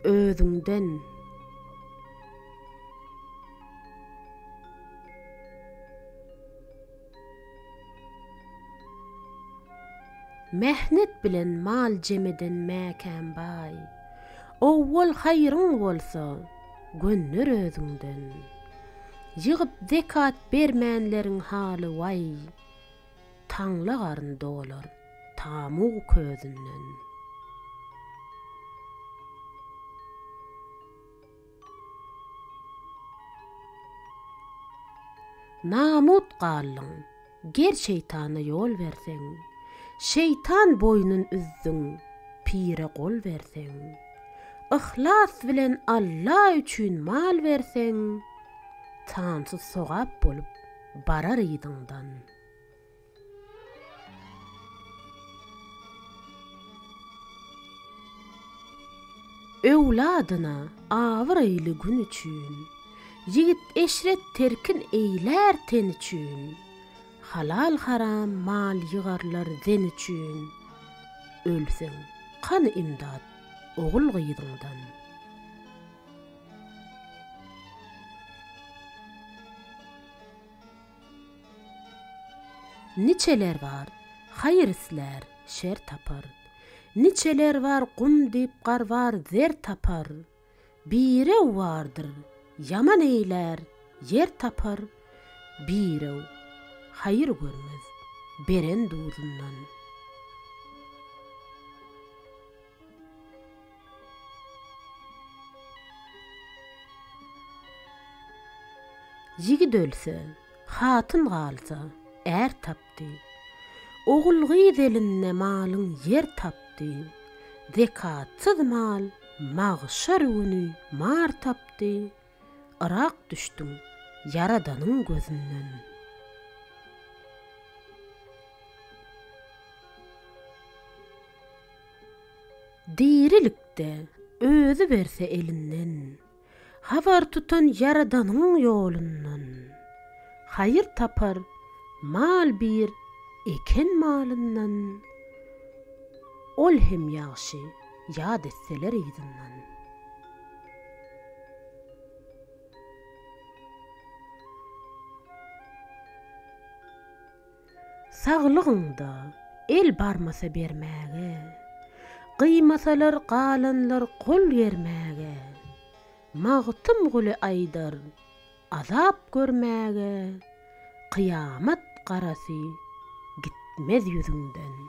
özüňden. Mähnet bilen mal jem eden mäkäm baý, Owwal haýryň bolsa, gönder özüňden. Ýygyp zekat bermänleriň haly waý, Taňla garyn dolar tamug közünden. Namut galdyň, ger şeýtana ýol berseň, Şeýtan boýnun üzdüň, pire gol berseň. Yhlas bilen Alla üçin mal berseň, Sansyz sogap bolup barar yzyňdan. Öwladyna abraýly gün üçin, Ýigit eşret terkin eýlär ten üçin, Halal-haram mal ýygarlar zen üçin, Ölseň, kany imdat ogul-gyzyňdan? Niçeler bar, haýyr islär, şer tapar. Niçeler bar, gum diýip garbar, zer tapar. Birew bardyr, ýaman eýlär, ýer tapar, Birew haýyr görmez, beren duzundan. Ýigit ölse, hatyn galsa, är tapdy. Ogul-gyz elinde malyň ýer tapdy. Zekatsyz mal magşar güni mar tapdy. Yrak düşdüň Ýaradanyň gözünden. Dirilikde özi berse elinden, Habar tutan Ýaradanyň ýolundan. Haýyr tapar mal bir eken malyndan, Ol hem ýagşy ýat etseler yzyndan. Saglygyňda el barmasa bermäge, Gyýmasalar galanlar gol germäge, Magtymguly aýdar, azap görmäge, Kyýamat garasy gitmez ýüzüňden.